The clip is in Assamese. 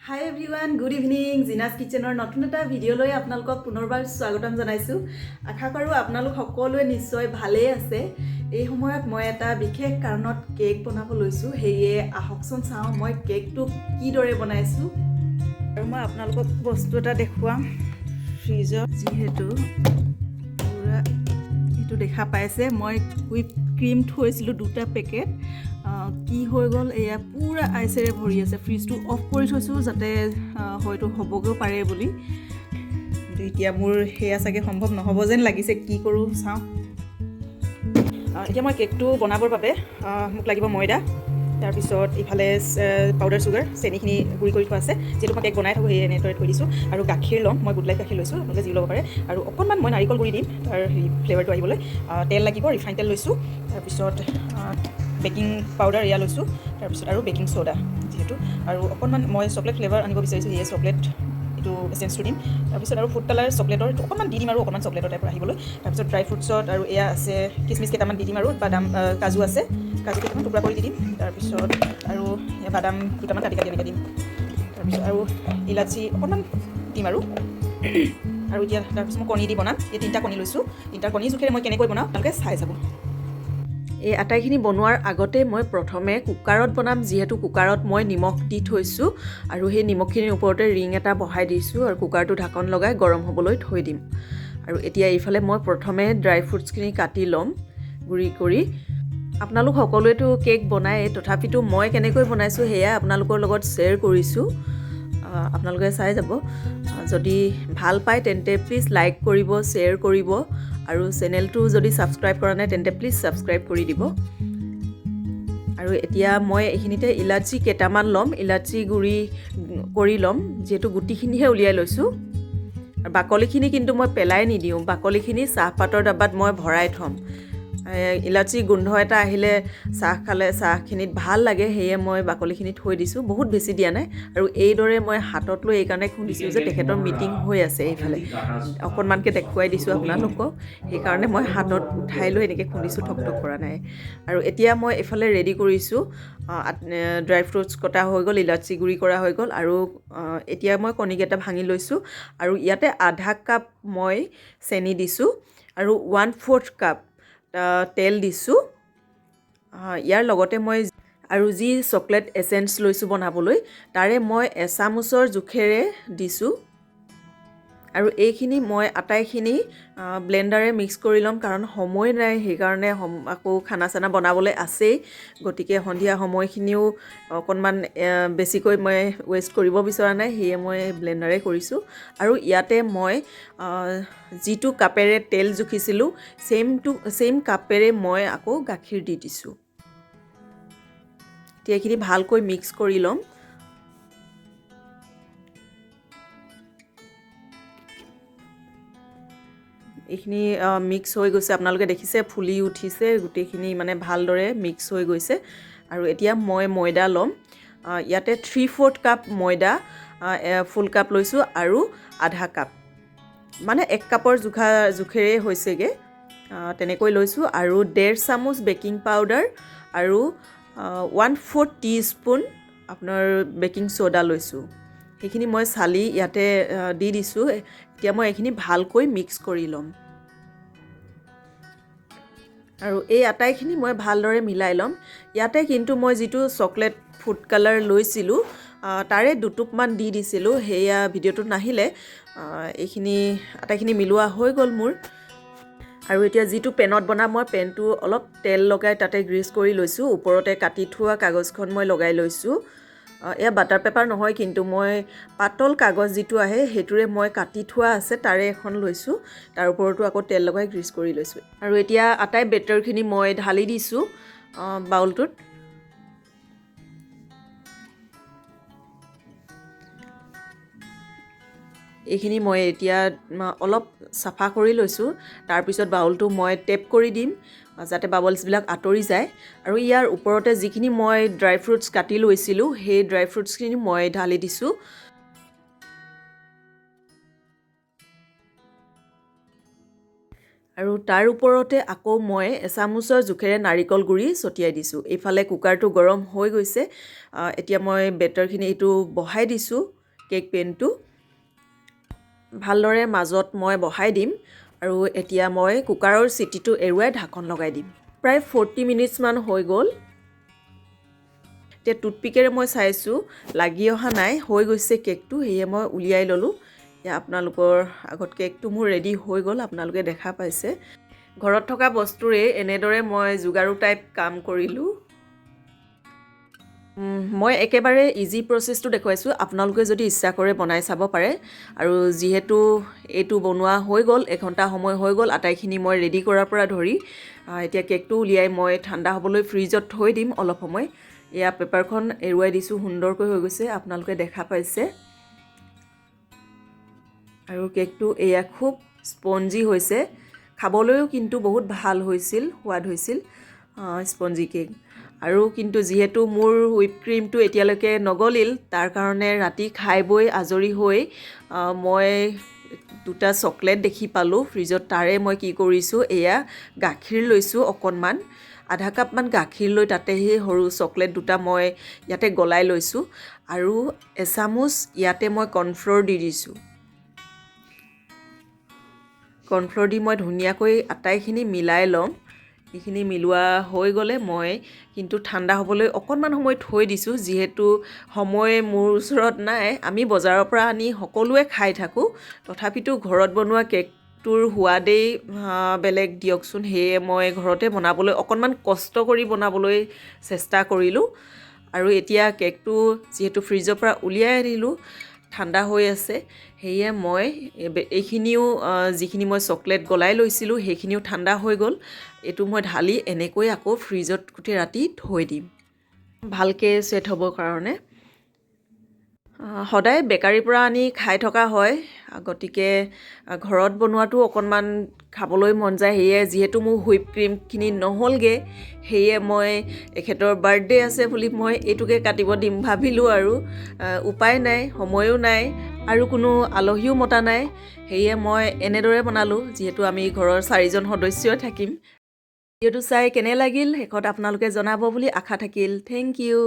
হাই এভৰিৱান, গুড ইভিনিং। জিনাছ কিচেনৰ নতুন এটা ভিডিঅ'লৈ আপোনালোকক পুনৰবাৰ স্বাগতম জনাইছোঁ। আশা কৰোঁ আপোনালোক সকলোৱে নিশ্চয় ভালেই আছে। এই সময়ত মই এটা বিশেষ কাৰণত কেক বনাব লৈছোঁ। সেয়ে আহকচোন চাওঁ মই কেকটো কিদৰে বনাইছোঁ। আৰু মই আপোনালোকক বস্তু এটা দেখুৱাম। ফ্ৰিজত যিহেতু পূৰা এইটো দেখা পাইছে, মই হুইপ ক্ৰীম থৈছিলোঁ দুটা পেকেট। কি হৈ গ'ল? এয়া পূৰা আইচেৰে ভৰি আছে। ফ্ৰিজটো অফ কৰি থৈছোঁ যাতে হয়তো হ'বগৈও পাৰে বুলি। কিন্তু এতিয়া মোৰ সেয়া চাগে সম্ভৱ নহ'ব যেন লাগিছে। কি কৰোঁ চাওঁ। এতিয়া মই কেকটো বনাবৰ বাবে মোক লাগিব ময়দা, তাৰপিছত ইফালে পাউডাৰ চুগাৰ, চেনিখিনি গুড়ি কৰি থোৱা আছে। যিহেতু মই কেক বনাই থাকোঁ, সেই এনেদৰে থৈ দিছোঁ। আৰু গাখীৰ ল'ম, মই গুড লাইফ গাখীৰ লৈছোঁ, আপোনালোকে যি ল'ব পাৰে। আৰু অকণমান মই নাৰিকল গুড়ি দিম তাৰ হেৰি ফ্লেভাৰটো আহিবলৈ। তেল লাগিব, ৰিফাইন তেল লৈছোঁ। তাৰপিছত বেকিং পাউডাৰ এয়া লৈছোঁ। তাৰপিছত আৰু বেকিং চ'ডা যিহেতু, আৰু অকণমান মই চকলেট ফ্লেভাৰ আনিব বিচাৰিছোঁ, সেয়ে চকলেট এইটো এচেঞ্চটো দিম। তাৰপিছত আৰু ফুড কালাৰ চকলেটৰ এইটো অকণমান দি দিম আৰু অকণমান চকলেটৰ টাইপৰ আহিবলৈ। তাৰপিছত ড্ৰাই ফ্ৰুটছত আৰু এয়া আছে, কিচমিচ কেইটামান দি দিম। আৰু বাদাম, কাজু আছে, কাজু কেইটামান টুকুৰা কৰি দি দিম। তাৰপিছত আৰু এয়া বাদাম দুটামান কাটি কাটি এনেকৈ দিম। তাৰপিছত আৰু ইলাচি অকণমান দিম। আৰু আৰু এতিয়া তাৰপিছত মই কণী দি বনাম। এই তিনিটা কণী লৈছোঁ। তিনিটা কণী জোখেৰে মই কেনেকৈ বনাওঁ আপোনালোকে চাই যাব। এই আটাইখিনি বনোৱাৰ আগতে মই প্ৰথমে কুকাৰত বনাম, যিহেতু কুকাৰত মই নিমখ দি থৈছোঁ আৰু সেই নিমখখিনিৰ ওপৰতে ৰিং এটা বহাই দিছোঁ আৰু কুকাৰটো ঢাকন লগাই গৰম হ'বলৈ থৈ দিম। আৰু এতিয়া এইফালে মই প্ৰথমে ড্ৰাই ফ্ৰুটছখিনি কাটি ল'ম গুড়ি কৰি। আপোনালোক সকলোৱেতো কেক বনায়েই, তথাপিতো মই কেনেকৈ বনাইছোঁ সেয়া আপোনালোকৰ লগত শ্বেয়াৰ কৰিছোঁ। আপোনালোকে চাই যাব। যদি ভাল পায় তেন্তে প্লিজ লাইক কৰিব, শ্বেয়াৰ কৰিব আৰু চেনেলটো যদি ছাবস্ক্ৰাইব কৰা নাই তেন্তে প্লিজ ছাবস্ক্ৰাইব কৰি দিব। আৰু এতিয়া মই এইখিনিতে ইলাচি কেইটামান ল'ম, ইলাচি গুড়ি কৰি ল'ম, যিহেতু গুটিখিনিহে উলিয়াই লৈছোঁ। আৰু বাকলিখিনি কিন্তু মই পেলাই নিদিওঁ, বাকলিখিনি চাহপাতৰ ডাবাত মই ভৰাই থ'ম। ইলাচি গোন্ধ এটা আহিলে চাহ খালে চাহখিনিত ভাল লাগে, সেয়ে মই বাকলিখিনি থৈ দিছোঁ। বহুত বেছি দিয়া নাই। আৰু এইদৰে মই হাতত লৈ এইকাৰণে খুন্দিছোঁ যে তেখেতৰ মিটিং হৈ আছে এইফালে, অকণমানকৈ দেখুৱাই দিছোঁ আপোনালোকক, সেইকাৰণে মই হাতত উঠাই লৈ এনেকৈ খুন্দিছোঁ, ঠক ঠক কৰা নাই। আৰু এতিয়া মই এইফালে ৰেডি কৰিছোঁ। ড্ৰাই ফ্ৰুটছ কটা হৈ গ'ল, ইলাচি গুড়ি কৰা হৈ গ'ল আৰু এতিয়া মই কণীকেইটা ভাঙি লৈছোঁ। আৰু ইয়াতে আধা কাপ মই চেনি দিছোঁ আৰু 1/4 কাপ তেল দিছোঁ। ইয়াৰ লগতে মই আৰু যি চকলেট এচেঞ্চ লৈছোঁ বনাবলৈ, তাৰে মই এচামুচৰ জোখেৰে দিছোঁ। আৰু এইখিনি মই আটাইখিনি ব্লেণ্ডাৰে মিক্স কৰি ল'ম, কাৰণ সময় নাই, সেইকাৰণে আকৌ খানা চানা বনাবলৈ আছেই। গতিকে সন্ধিয়া সময়খিনিও অকণমান বেছিকৈ মই ৱেষ্ট কৰিব বিচৰা নাই, সেয়ে মই ব্লেণ্ডাৰে কৰিছোঁ। আৰু ইয়াতে মই যিটো কাপেৰে তেল জুখিছিলোঁ, ছেইম কাপেৰে মই আকৌ গাখীৰ দি দিছোঁ। এতিয়া এইখিনি ভালকৈ মিক্স কৰি ল'ম। এইখিনি মিক্স হৈ গৈছে, আপোনালোকে দেখিছে ফুলি উঠিছে গোটেইখিনি, মানে ভালদৰে মিক্স হৈ গৈছে। আৰু এতিয়া মই ময়দা ল'ম। ইয়াতে 3/4 কাপ ময়দা, ফুল কাপ লৈছোঁ আৰু আধা কাপ, মানে এক কাপৰ জোখেৰে হৈছেগৈ, তেনেকৈ লৈছোঁ। আৰু 1.5 চামুচ বেকিং পাউডাৰ আৰু 1/4 টি স্পুন আপোনাৰ বেকিং চ'ডা লৈছোঁ। সেইখিনি মই চালি ইয়াতে দি দিছোঁ। এতিয়া মই এইখিনি ভালকৈ মিক্স কৰি ল'ম আৰু এই আটাইখিনি মই ভালদৰে মিলাই ল'ম। ইয়াতে কিন্তু মই যিটো চকলেট ফুড কালাৰ লৈছিলোঁ, তাৰে দুটোপমান দি দিছিলোঁ, সেয়া ভিডিঅ'টোত নাহিলে। এইখিনি আটাইখিনি মিলোৱা হৈ গ'ল মোৰ। আৰু এতিয়া যিটো পেনত বনাম, মই পেনটো অলপ তেল লগাই তাতে গ্ৰীজ কৰি লৈছোঁ। ওপৰতে কাটি থোৱা কাগজখন মই লগাই লৈছোঁ। এয়া বাটাৰ পেপাৰ নহয় কিন্তু, মই পাতল কাগজ যিটো আহে সেইটোৰে মই কাটি থোৱা আছে, তাৰে এখন লৈছোঁ। তাৰ ওপৰতো আকৌ তেল লগাই গ্ৰীজ কৰি লৈছোঁ। আৰু এতিয়া আটাই বেটাৰখিনি মই ঢালি দিছোঁ বাউলটোত। এইখিনি মই এতিয়া অলপ চাফা কৰি লৈছোঁ। তাৰপিছত বাউলটো মই টেপ কৰি দিম যাতে বাবলছবিলাক আঁতৰি যায়। আৰু ইয়াৰ ওপৰতে যিখিনি মই ড্ৰাই ফ্ৰুটছ কাটি লৈছিলোঁ, সেই ড্ৰাই ফ্ৰুটছখিনি মই ঢালি দিছোঁ। আৰু তাৰ ওপৰতে আকৌ মই এচামুচৰ জোখেৰে নাৰিকল গুড়ি ছটিয়াই দিছোঁ। এইফালে কুকাৰটো গৰম হৈ গৈছে। এতিয়া মই বেটাৰখিনি এইটো বহাই দিছোঁ। কেক পেনটো ভালদৰে মাজত মই বহাই দিম আৰু এতিয়া মই কুকাৰৰ চিটিটো এৰুৱাই ঢাকন লগাই দিম। প্ৰায় 40 মিনিটছমান হৈ গ'ল। এতিয়া টুথপিকেৰে মই চাইছোঁ, লাগি অহা নাই, হৈ গৈছে কেকটো। সেয়ে মই উলিয়াই ল'লোঁ। এতিয়া আপোনালোকৰ আগত কেকটো মোৰ ৰেডি হৈ গ'ল, আপোনালোকে দেখা পাইছে। ঘৰত থকা বস্তুৰে এনেদৰে মই যোগাৰু টাইপ কাম কৰিলোঁ। মই একেবাৰে ইজি প্ৰচেছটো দেখুৱাইছোঁ। আপোনালোকে যদি ইচ্ছা কৰে বনাই চাব পাৰে। আৰু যিহেতু এইটো বনোৱা হৈ গ'ল, এঘণ্টা সময় হৈ গ'ল আটাইখিনি মই ৰেডি কৰাৰ পৰা ধৰি। এতিয়া কেকটো উলিয়াই মই ঠাণ্ডা হ'বলৈ ফ্ৰিজত থৈ দিম অলপ সময়। এয়া পেপাৰখন এৰুৱাই দিছোঁ, সুন্দৰকৈ হৈ গৈছে, আপোনালোকে দেখা পাইছে। আৰু কেকটো এয়া খুব স্পঞ্জি হৈছে। খাবলৈও কিন্তু বহুত ভাল হৈছিল, সোৱাদ হৈছিল স্পঞ্জি কেক। আৰু কিন্তু যিহেতু মোৰ হুইপ ক্ৰীমটো এতিয়ালৈকে নগলিল, তাৰ কাৰণে ৰাতি খাই বৈ আজৰি হৈ মই দুটা চকলেট দেখি পালোঁ ফ্ৰিজত। তাৰে মই কি কৰিছোঁ, এয়া গাখীৰ লৈছোঁ অকণমান, আধা কাপমান গাখীৰ লৈ তাতে সেই সৰু চকলেট দুটা মই ইয়াতে গলাই লৈছোঁ আৰু এচামুচ ইয়াতে মই কৰ্ণফ্ল'ৰ দি দিছোঁ। কৰ্ণফ্ল'ৰ দি মই ধুনীয়াকৈ আটাইখিনি মিলাই ল'ম। এইখিনি মিলোৱা হৈ গ'লে মই কিন্তু ঠাণ্ডা হ'বলৈ অকণমান সময় থৈ দিছোঁ, যিহেতু সময় মোৰ ওচৰত নাই। আমি বজাৰৰ পৰা আনি সকলোৱে খাই থাকোঁ, তথাপিতো ঘৰত বনোৱা কেকটোৰ সোৱাদেই বেলেগ দিয়কচোন। সেয়ে মই ঘৰতে বনাবলৈ অকণমান কষ্ট কৰি বনাবলৈ চেষ্টা কৰিলোঁ। আৰু এতিয়া কেকটো যিহেতু ফ্ৰিজৰ পৰা উলিয়াই আনিলোঁ, ঠাণ্ডা হৈ আছে, সেয়ে মই এইখিনিও, যিখিনি মই চকলেট গলাই লৈছিলোঁ, সেইখিনিও ঠাণ্ডা হৈ গ'ল। এইটো মই ঢালি এনেকৈ আকৌ ফ্ৰিজত গোটেই ৰাতি থৈ দিম ভালকৈ ছেট হ'বৰ কাৰণে। সদায় বেকাৰীৰ পৰা আনি খাই থকা হয়, গতিকে ঘৰত বনোৱাটো অকণমান খাবলৈ মন যায়। সেয়ে যিহেতু মোৰ হুইপ ক্ৰীমখিনি নহ'লগৈ, সেয়ে মই এখেতৰ বাৰ্থডে আছে বুলি মই এইটোকে কাটিব দিম ভাবিলোঁ। আৰু উপায় নাই, সময়ো নাই আৰু কোনো আলহীও মতা নাই, সেয়ে মই এনেদৰে বনালোঁ, যিহেতু আমি ঘৰৰ চাৰিজন সদস্যই থাকিম। ভিডিঅ'টো চাই কেনে লাগিল শেষত আপোনালোকে জনাব বুলি আশা থাকিল। Thank U.